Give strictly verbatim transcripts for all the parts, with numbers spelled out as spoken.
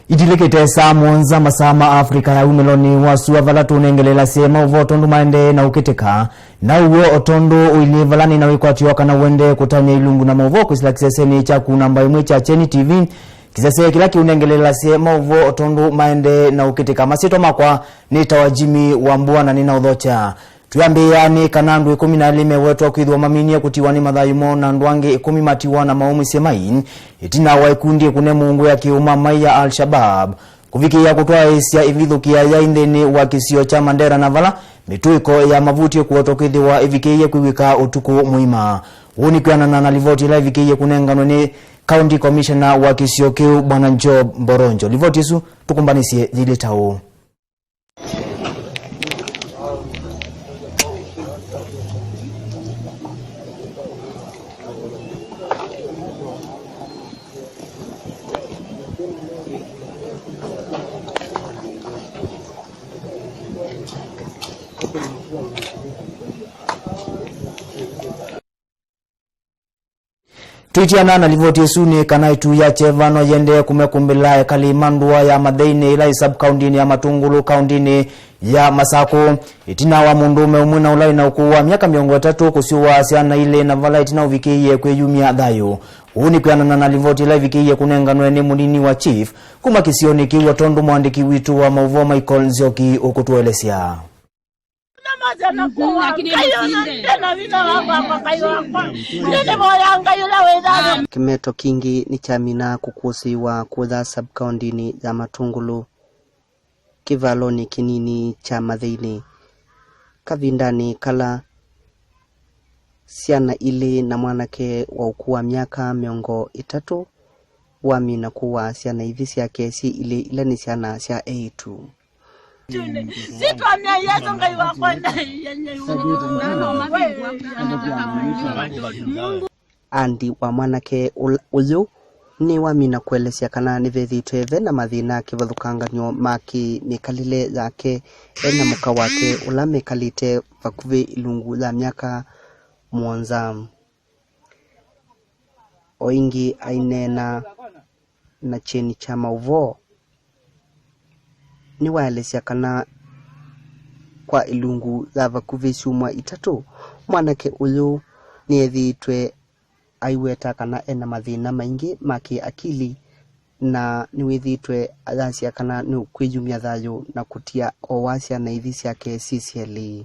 Itilikĩte saa mũonza masaa ma Africa ya wumĩlonĩ wa sua, vala tũnengelelasye maũvoo tondũ maendee na ũkĩtĩka. Na ũw'o o tondũ ũilyĩ vala nĩ na wĩkwatyo kana ũendee kũtany'a ilungu na maũvoo kwĩsĩla kĩsesenĩ kyaku namba ĩmwe kya Kyeni T V, kĩsese kĩla kĩũnengelelasye maũvoo o tondũ maendee na ũkĩtĩka. Masyĩtwa makwa nĩ tawa Jimmy Wambua na nĩ na ũthokya. Twĩambĩĩa nĩ kana andũ ĩkũmi na elĩ mewetwa kwĩthĩwa maminie kũtiwa nĩ mathayũ moo na andũ angĩ ĩkũmi matiwa na maũmĩsye mai ĩtina wa ĩkundi ĩkũne mũungũ ya kĩũmamai ya Al-Shabaab kũvikĩĩa kũtwaĩĩsya ĩvithũkĩa yai nthĩnĩ wa kĩsio kya Mandera, na vala mĩtũĩko ya mavuti ĩkũotwa kwĩthĩwa ĩvikĩĩie kwĩw'ĩka ũtukũ mũima. Ũu nĩ kwĩanana na livoti ĩla ĩvikĩĩie kũnenganwe nĩ County Commissioner wa kĩsio kĩu, Bwana Job Mboronjo. Livoti ĩsu tũkũmbanĩsye yĩilyĩ ta ũũ. Tũitiana na livoti ĩsu nĩ kana ĩtu ya kyeva no yĩendee kũmekũmbĩla ekali ma ndũa ya Matheinĩ ĩla ĩ sub-kaũntinĩ ya Matungulu, kaũntinĩ ya Masakũ, ĩtina wa mũndũũme ũmwe na ũla wĩ na ũkũũ wa myaka mĩongo ĩtatũ kũsyũwa syana ilĩ, na vala ĩtina ũvikĩĩie kwĩyumya thayũ. Ũu nĩ kwĩanana na livoti ĩla ĩvikĩĩie kũnenganwe nĩ mũnini wa chief kuma kĩsionĩ kĩu, o tondũ mũandĩki witũ wa maũvoo Michael Nzioki ũkũtũelesya. Kĩmeto kingĩ nĩkyamina kũkũsĩĩwa kũya sub-kaũntinĩ ya Matungulu, kĩvalonĩ kĩnini kya Matheinĩ, kavindanĩ kala syana ilĩ na mwanake wa ũkũũ wa myaka mĩongo ĩtatũ wamina kũaa syana ithi syake syĩ ilĩ, ila nĩ syana sya eĩtu. Sitwamya Yesu Ngai wakwa na iye nyeu. Andi wa mwanake ũla, ũyũ nĩwamina kũelesya kana nĩvethĩĩtwe ve na mathĩna kĩvathũkangany'o ma kĩ mĩkalĩle yake e na mũka wake ũla mekalĩte vakuvĩ ilungu ya myaka mũonza. O ĩngĩ aineena na kyeni kya maũvoo, nĩwaelesya kana kwa ilungu ya vakuvĩ syumwa itatũ, mwanake ũyũ nĩethĩĩtwe aiweta kana e na mathĩna maingĩ ma kĩ-akili, na nĩwĩthĩĩtwe ayasya kana nĩũkwĩyumya thayũ na kũtia owa syana ithi syake syĩ syelĩ.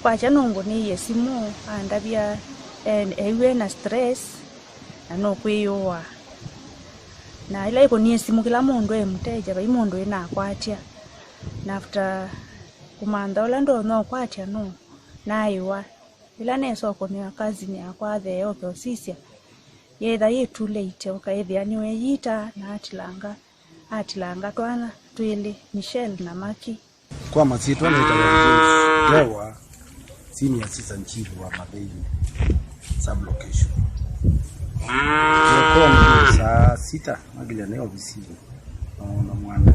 Kwakya nũngũnĩie simũ, andavya e-, eew'e na stress na nũkwĩyũaa. Na ĩla ĩkũnie simũ, kĩla mũndũ e mũteja, vai mũndũ ĩnakwatya. Na after kũmantha ũla ndonya ũkwatya nũũ, naaĩwa. Ĩla nesa ũkũnĩwa cousin yakwa athee oke ũsisya, yeetha yĩ too late, ũkaĩthĩa nĩweeyita na atilanga, atilanga twana twĩlĩ, Michelle na Maki. Kwa masyĩtwa nĩtawa James Ngewa, Senior Assistant Chief wa Matheinĩ Sub-Location. Nĩkonĩ saa sita, makĩlya nĩ ovisinĩ, noona mwana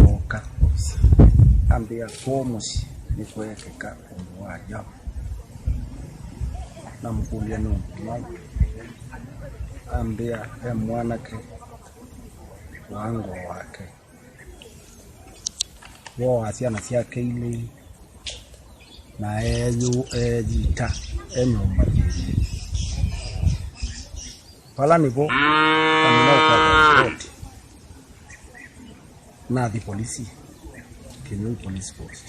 ooka ovisinĩ. Ambĩa kwoo mũsyĩ nĩkweekĩka ũndũ wa ajabu. Namũkũlya nũndũ nau. Ambĩa e mwanake wa ngoo wake. Wooaa syana syake ilĩ, na eeyũ-, eeyita e nyũmba yĩĩ. Vala nĩvo amina ũkwata ripoti. Nathi polisi, Kĩnyũi Police Post.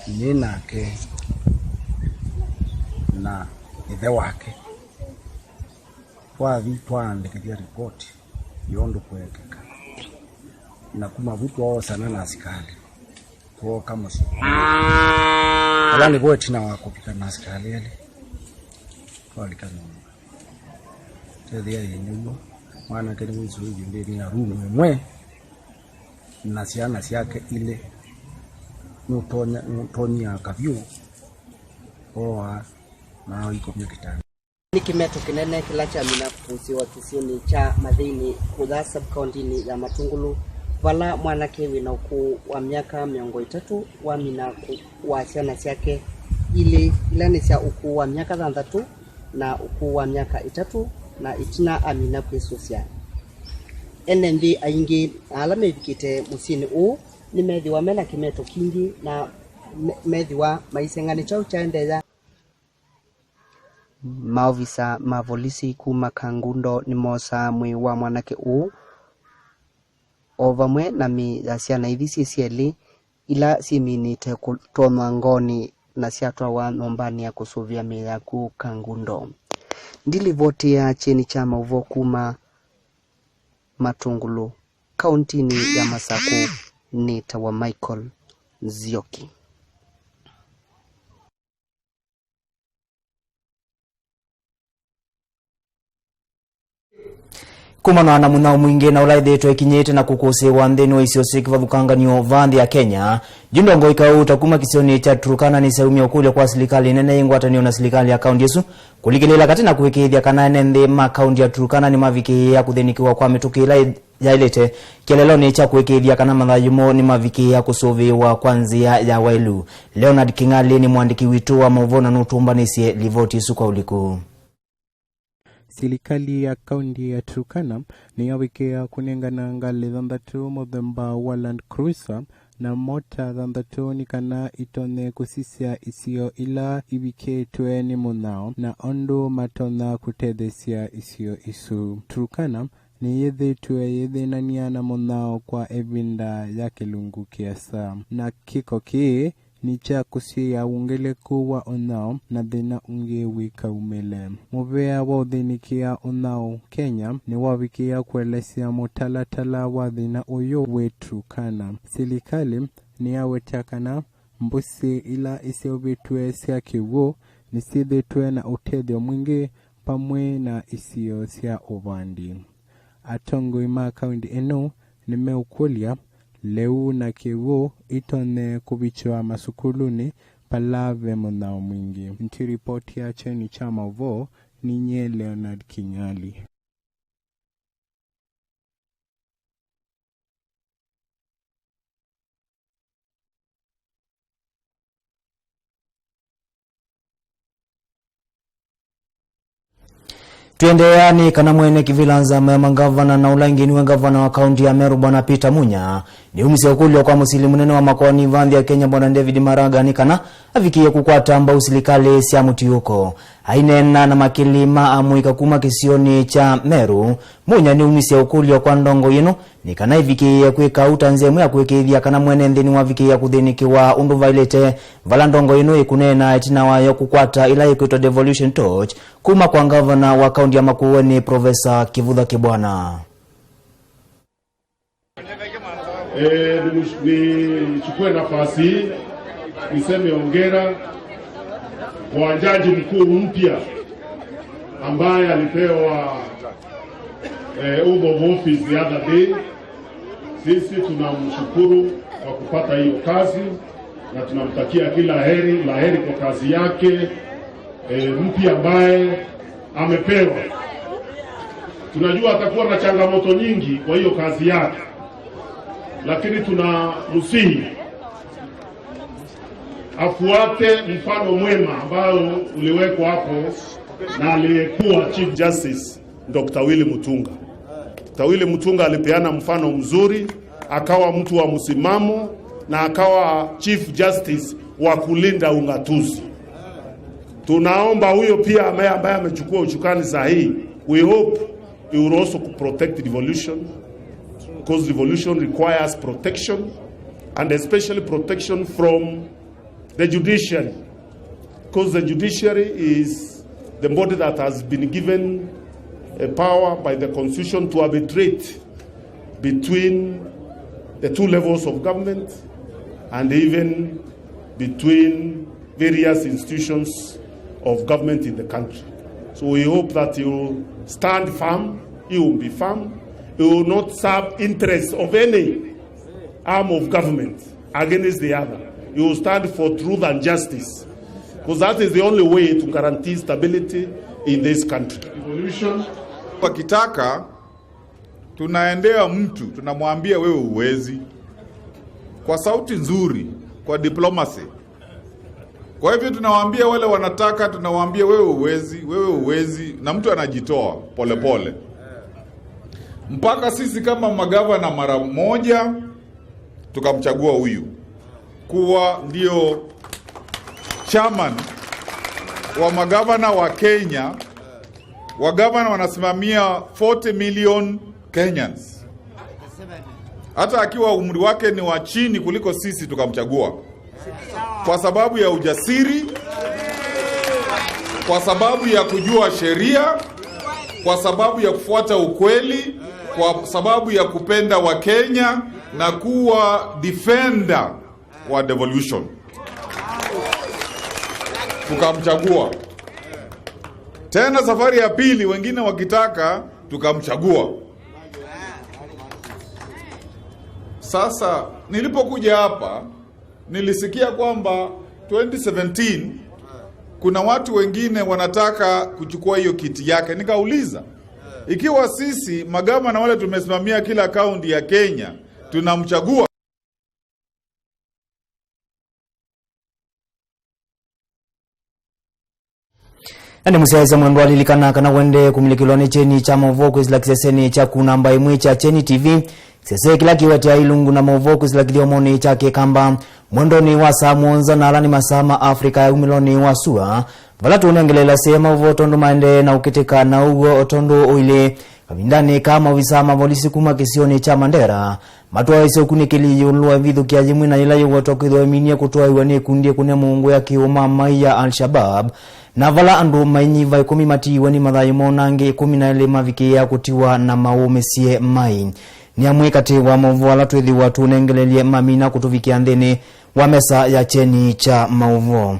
Nĩ nake na ĩthe wake. Twathi twaandĩkĩthya ripoti ya ũndũ kweekĩka. Na kuma vu twoosana na asikalĩ, twooka mũsyĩ. Ala nĩvo ĩtina wa kũvika na asikalĩ elĩ, twalika nyũmba. Twethĩa yĩ nĩw'o, mwanake nĩwĩsũĩtye nthĩnĩ ya rumu ĩmwe na syana syake ilĩ. Nũtonya, nũtonyie aka vyũ, ooa na aikomya kĩtanda. Nĩ kĩmeto kĩnene kĩla kyamina kũsĩwa kĩsionĩ kya Matheinĩ kũya sub-kaũntinĩ ya Matungulu, vala mwanake wĩ na ũkũũ wa myaka mĩongo ĩtatũ wamina kũaa syana syake ilĩ, ila nĩ sya ũkũũ wa myaka thanthatũ na ũkũũ wa myaka ĩtatũ, na ĩtina amina kwĩsũsya. Ene nthĩ aingĩ na ala mevikĩte mũsyĩnĩ ũũ nĩmethĩwa me na kĩmeto kingĩ na me- methĩwa maiseng'a nĩ kyaũ kyaendeea. Maovisa ma volisi kuma Kangundo nĩmoosaa mwĩĩ wa mwanake ũũ, o vamwe na mĩĩ ya syana ithi syĩ syelĩ ila syĩminĩte kũtonywa ngoonĩ na syatwawa nyũmbanĩ ya kũsũvĩa mĩĩ ya kũu Kangundo. Ndilivoti ya kyeni kya maũvoo kuma Matungulu, kauntinĩ ya Masakũ, nĩtawa Michael Nzioki. Kumana na mũnyao mwingĩ na ũla ĩthĩĩtwe ĩkinyĩte na kũkũsĩĩwa nthĩnĩ wa isio syĩ kĩvathũkanganyo vaa nthĩ ya Kenya, yu ndongoi kauta kuma kĩsionĩ kya Turkana nĩsyaumya ũkũlyo kwa silikalĩ nene yĩ ngwatanĩo na silikalĩ ya kaunti ĩsu kũlikĩlĩĩla katĩ na kũĩkĩĩthya kana ene nthĩ ma kaunti ya Turkana nĩmavikĩĩa kũthĩnĩkĩwa kwa mĩtũkĩ ĩla yaĩlĩte kĩeleelonĩ kya kũĩkĩĩthya kana mathayũ moo nĩmavikĩĩa kũsũvĩĩwa kwa nzĩa ya waĩlu. Leonard Kĩng'alĩ nĩ mũandĩki witũ wa maũvoo na nũtũmbanĩsye livoti ĩsu kwa ũliku. Silikalĩ ya kaunti ya Turkana nĩyavikĩĩa kũnengana ngalĩ thanthatũ mũthemba wa Land Cruiser na mota thanthatũ nĩ kana itonye kũsisya isio ila ivikĩtwe nĩ mũnyao na ũndũ matonya kũtetheesya isio isu. Turkana nĩyĩthĩĩtwe yĩthĩnanĩa na mũnyao kwa ĩvinda ya kĩlungu kĩasa, na kĩko kĩĩ nĩ kya kũsiĩĩa wongeleku wa ũnyao na thĩna ũngĩ wĩkaumĩle. Mũvĩa wa ũthĩnĩkĩa ũnyao Kenya nĩwavikĩĩa kũelesya mũtalatala wa thĩna ũyũ wĩ Turkana. Silikalĩ nĩyaweta kana mbũsĩ ila iseũvĩtw'e sya kĩw'ũ nĩsyĩthĩtwe na ũtethyo mwingĩ vamwe na isio sya ũvandi. Atongoi ma kaunti ĩno nĩmeũkũlya lĩu na kĩw'ũ itonye kũvikĩwa masukulunĩ vala ve mũnyao mwingĩ. Nĩtũlivotia kyeni kya maũvoo, ninyie Leonard Kĩng'alĩ. Tũendeea nĩ kana mwene kĩvĩla nzama ya mangavana na ũla ĩngĩ nĩwe ngavana wa kaunti ya Meru, Bwana Peter Munya, nĩumisye ũkũlyo kwa mũsili mũnene wa makoani vaa nthĩ ya Kenya, Bwana David Maraga, nĩ kana avikĩĩe kũkwata mbau silikalĩ sya mũtiũko. Aineena na makili ma amũika kuma kĩsionĩ kya Meru, Munya nĩumisye ũkũlyo kwa ndongoi ĩno nĩ kana ĩvikĩĩe kwĩka ũu ta nzĩa ĩmwe ya kũĩkĩĩthya kana mwene nthĩ nĩwavikĩĩa kũthĩnĩkĩwa ũndũ vaĩlĩte, vala ndongoi ĩno ĩkũneena ĩtina wayo kũkwata ĩla yĩkwĩtwa devolution torch kuma kwa ngavana wa kaunti ya Makueni, Professor Kivutha Kibwana. Eh, nimush- nichukue nafasi hii niseme hongera kwa jaji mkuu mpya ambaye alipewa eh, oath of office the other day. Sisi tunamshukuru kwa kupata hiyo kazi na tunamtakia kila heri, la heri kwa kazi yake eh, mpya ambaye amepewa. Tunajua atakuwa na changamoto nyingi kwa hiyo kazi yake, lakini tunamsihi afuate mfano mwema ambao uliwekwa hapo na aliyekuwa Chief Justice, Doctor Willy Mutunga. Doctor Willy Mutunga alipeana mfano mzuri, akawa mtu wa msimamo na akawa Chief Justice wa kulinda ungatuzi. Tunaomba huyo pia ambaye, ambaye amechukua ushukani saa hii, we hope he will also protect devolution, because devolution requires protection, and especially protection from the judiciary, because the judiciary is the body that has been given a power by the constitution to arbitrate between the two levels of government and even between various institutions of government in the country. So we hope that you stand firm, you will be firm, you will not serve interests of any arm of government against the other. You will stand for truth and justice, because that is the only way to guarantee stability in this country. Wakitaka tunaendea mtu, tunamwambia, "Wewe huwezi," kwa sauti nzuri, kwa diplomacy. Kwa hivyo tunawaambia wale wanataka, tunawaambia, "Wewe huwezi, wewe huwezi," na mtu anajitoa polepole. Mpaka sisi kama magavana mara moja tukamchagua huyu kuwa ndio chairman wa magavana wa Kenya. Wagavana wanasimamia forty million Kenyans. Hata akiwa umri wake ni wa chini kuliko sisi, tukamchagua kwa sababu ya ujasiri, kwa sababu ya kujua sheria, kwa sababu ya kufuata ukweli, kwa sababu ya kupenda Wakenya na kuwa defender wa devolution. Tukamchagua tena safari ya pili, wengine wakitaka, tukamchagua. Sasa nilipokuja hapa, nilisikia kwamba twenty seventeen kuna watu wengine wanataka kuchukua hiyo kiti yake. Nikauliza, ikiwa sisi magavana wale tumesimamia kila kaunti ya Kenya tunamchagua, Na nĩ mũsyaĩĩsya mwendwa alilikana kana wende kũmĩlĩkĩlwa nĩ kyeni kya maũvoo kwĩsĩla kĩsesenĩ kyaku namba ĩmwe kya Kyeni T V, kĩsese kĩla kĩwetea ilungu na maũvoo kwĩsĩla kĩthyomonĩ kya Kĩkamba mwendonĩ wa saa mũonza, na ala nĩ masaa ma Africa ya umĩlonĩ wa sua, vala tũũnengelelasye maũvoo tondũ maendee na ũkĩtĩka na ũw'o o tondũ ũilĩ. Kavindanĩ kaa, maovisaa ma volisi kuma kĩsionĩ kya Mandera matwaĩĩsye ũkunĩkĩli ĩũlũ wa ĩvithũkĩa yĩmwe na yĩla yĩwetwa kwĩthĩwa ĩminie kũtwaĩw'a nĩ ĩkundi ĩkũne mũũngũ ya kĩũmamai ya Al-Shabab, na vala andũ mainyiva ĩkũmi matiiwe nĩ mathayũ moo, na angĩ ĩkũmi na elĩ mavikĩĩa kũtiwa na maũmĩsye mai. Nĩ amwe katĩ wa maũvoo ala twĩthĩwa tũũnengelelye mamina kũtũvikĩa nthĩnĩ wa mesa ya kyeni kya maũvoo.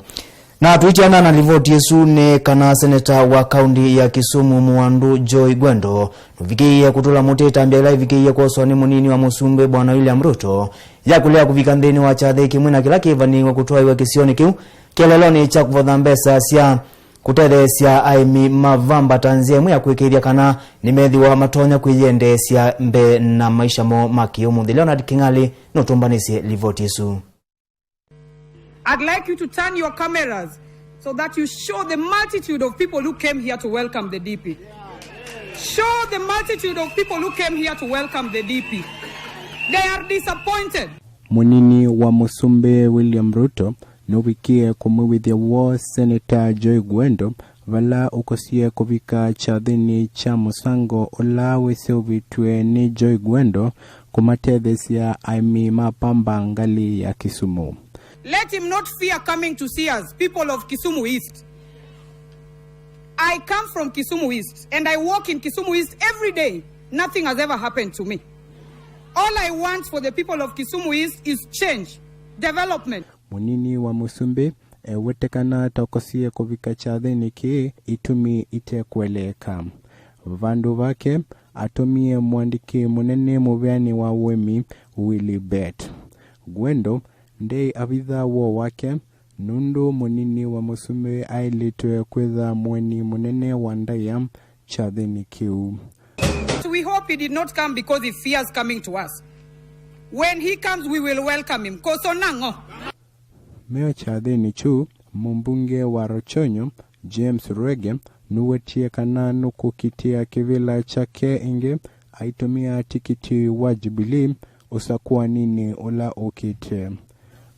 Na tũitiana na livoti ĩsu, nĩ kana seneta wa kaunti ya Kisumu Mũwandũ Joy Gwendo nũvikĩie kũtũla mũtĩ ĩtambya ĩla ĩvikĩie kwoswa nĩ mũnini wa mũsumbĩ Bwana William Ruto ya kũlea kũvika nthĩnĩ wa kyathĩ kĩmwe na kĩla kĩvanĩiwe kũtwaĩwa kĩsionĩ kĩu kĩeleelonĩ kya kũvotha mbesa sya kũtetheesya aĩmi ma vamba ta nzĩa ĩmwe ya kũĩkĩĩthya kana nĩmethĩwa matonya kwĩyendeesya mbee na maisha moo ma kĩũmũnthĩ. Leonard Kĩng'alĩ nũtũmbanĩsye livoti ĩsu. I'd like you to turn your cameras so that you show the multitude of people who came here to welcome the D P. Show the multitude of people who came here to welcome the D P. They are disappointed. Mũnini wa mũsumbĩ William Ruto nũvikie kũmwĩw'ĩthya woo Seneta Joy Gwendo vala ũkosie kũvika kyathĩnĩ kya mũsango ũla wĩseũvĩtw'e nĩ Joy Gwendo kũmatetheesya aĩmi ma pamba ngalĩ ya Kisumu. Let him not fear coming to see us, people of Kisumu East. I come from Kisumu East, and I walk in Kisumu East every day. Nothing has ever happened to me. All I want for the people of Kisumu East is change, development. Mũnini wa mũsumbĩ ewete kana tokosie kũvika kyathĩnĩ kĩĩ itumi itekweleeka. Vandũ vake, atũmie mũandĩki mũnene mũveani wa ũĩmi, Willy Bett. Gwendo ndeĩ avitha woo wake, nũndũ mũnini wa mũsumbĩ aĩlĩtwe kwĩtha mũeni mũnene wa ndaĩa kyathĩnĩ kĩu. We hope he did not come because he fears coming to us. When he comes, we will welcome him. Koso nang'o? Meo kyathĩnĩ kyu, mũmbunge wa Rochonyo, James Rwege, nũwetie kana nũkũkitĩa kĩvĩla kyake ĩngĩ aitũmĩa tikiti wa Jubilee ũsakũaninĩ ũla ũkĩte.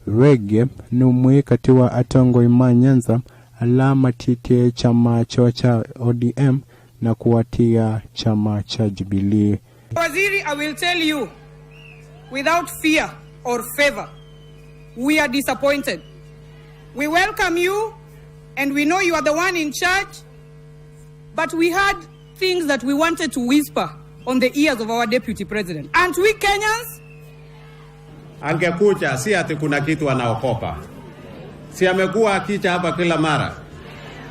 Rwege nĩ ũmwe katĩ wa atongoi ma Nyanza ala matĩtye kyama kyoo kya O D M na kũatĩĩa kyama kya Jubilee. Waziri, I will tell you, without fear or favor, we are disappointed. We welcome you and we know you are the one in charge, but we had things that we wanted to whisper on the ears of our deputy president. Aren't we Kenyans? Angekuja, si ati kuna kitu anaokopa. Si amekuwa akija hapa kila mara.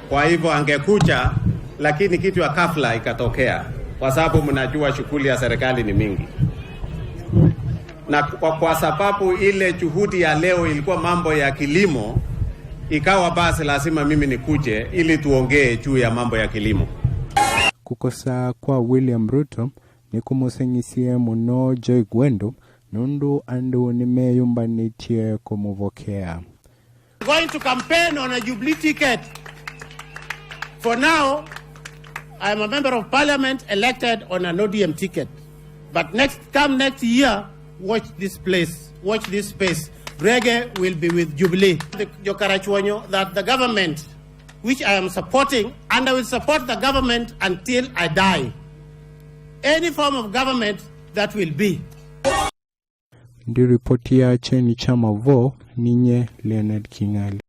Kwa hivyo angekuja, lakini kitu ya ghafla ikatokea, kwa sababu mnajua shughuli ya serikali ni mingi. Na kwa, kwa sababu ile juhudi ya leo ilikuwa mambo ya kilimo, ikawa basi lazima mimi nikuje ili tuongee juu ya mambo ya kilimo. Kũkosa kwa William Ruto nĩkũmũseng'isye mũno Joy Gwendo, nũndũ andũ nĩmeyũmbanĩtye kũmũvokea. Going to campaign on a Jubilee ticket. For now, I am a member of parliament elected on an O D M ticket. But next, come next year, watch this place, watch this space. Reggae will be with Jubilee. The Jokarachwonyo that the government which I am supporting, and I will support the government until I die. Any form of government that will be. Ndi ripoti ya kyeni kya mavoo, ninye Leonard Kingali.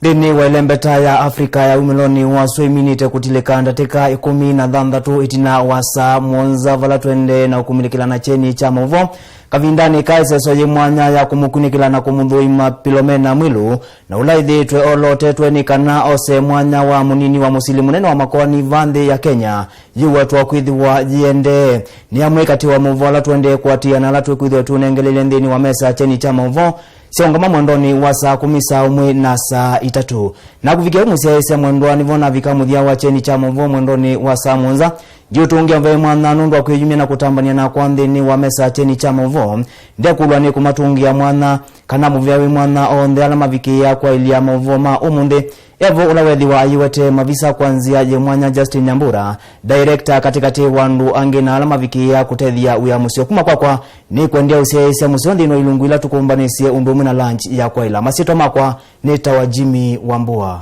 Nthĩnĩ wa ĩlembeta ya Africa ya wumĩlonĩ wa sua iminĩte kũtilĩka ndatĩka ĩkũmi na thanthatũ ĩtina wa saa mũonza, vala tũendee na ũkumĩlĩkĩla na kyeni kya maũvoo kavindanĩ ka ĩseso yĩ mwanya ya kũmũkunĩkĩla na kũmũthũima Philomena Mwilu, na ũla ĩthĩĩtwe olotetwe nĩ kana ose mwanya wa mũnini wa mũsili mũnene wa makoani va nthĩ ya Kenya, yĩwetwa kwĩthĩwa yĩendee. Nĩ amwe katĩ wa maũvoo ala tũendee kũatĩĩa na ala twĩkwĩthĩwa tũnengeleile nthĩnĩ wa mesa ya kyeni kya maũvoo, syaũngama mwendonĩ wa saa kũmi, saa ũmwe na saa itatũ. Na kũvikĩa ũmũsyaĩĩsya mwendwa, nĩvo navika mũthya wa kyeni kya maũvoo mwendonĩ wa saa mũonza. Ndiũtũngĩa mũvea wĩ mwanya nũndũ wa kwĩyumya na kũtambany'a nakwa nthĩnĩ wa mesa ya kyeni kya maũvoo. Ndekũlwa nĩ kũmatũngĩa mwanya kana mũvea wĩ mwanya onthe ala mavikĩĩa kwaĩlya maũvoo ma ũmũnthĩ. Evo ũla wethĩwa aiwete mavisa kwa nzĩa yĩ mwanya, Justin Nyambura, director katĩkatĩ wa andũ angĩ na ala mavikĩĩa kũtethya wĩa mũseo. Kuma kwakwa, nĩ kwendea ũsyaĩĩsya mũseo nthĩnĩ wa ilungu ila tũkũmbanĩsye ũndũ ũmwe na lunch ya kwaĩla. Masyĩtwa makwa nĩ tawa Jimmy Wambua.